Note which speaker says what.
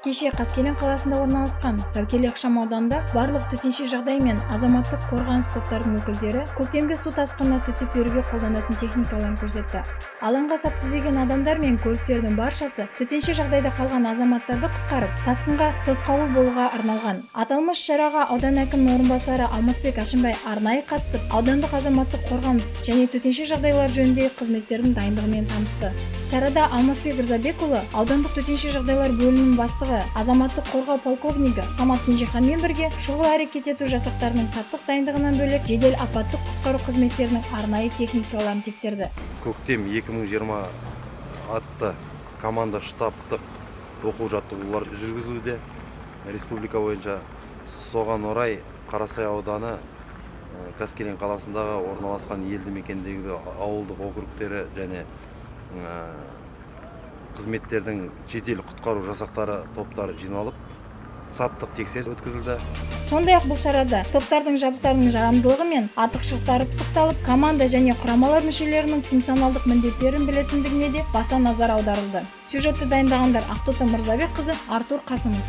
Speaker 1: Кеше Қаскелең қаласында орналасқан Сәукеле ықшам ауданында барлық төтенше жағдай мен азаматтық қорғаныс топтарының өкілдері көктемгі су тасқынына төтеп беруге қолданатын техникаларын көрсетті. Алаңға сап түзеген адамдар мен көліктердің баршасы төтенше жағдайда қалған азаматтарды құтқарып, тасқынға тосқауыл болуға арналған. Аталмыш шараға аудан әкімінің орынбасары Алмасбек Әшімбай арнайы қатысып, аудандық азаматтық қорғаныс және төтенше жағдайлар жөніндегі қызметтердің дайындығымен танысты. Шарада Алмасбек Рзабекұлы аудандық төтенше жағдайлар бөлімінің бастығы, азаматтық қорғау полковнигі Самат Кенжеханмен бірге шұғыл әрекет ету жасақтарының саптық дайындығынан бөлек, жедел апаттық құтқару қызметтерінің арнайы техникаларын тексерді.
Speaker 2: Көктем 2020 атты команда штабтық оқу жаттығулар жүргізілуде республика бойынша. Соған орай Қарасай ауданы Қаскелең қаласындағы орналасқан елді мекендегі ауылдық округтері және қызметтердің жедел құтқару жасақтары топтары жиналып, саптық тексеріс өткізілді.
Speaker 1: Сондай ақ бұл шарада топтардың жабдықтарының жарамдылығы мен артықшылықтары пысықталып, команда және құрамалар мүшелерінің функционалдық міндеттерін білетіндігіне де баса назар аударылды. Сюжетті дайындағандар: Ақтоты Мырзабекқызы, Артур Қасымов.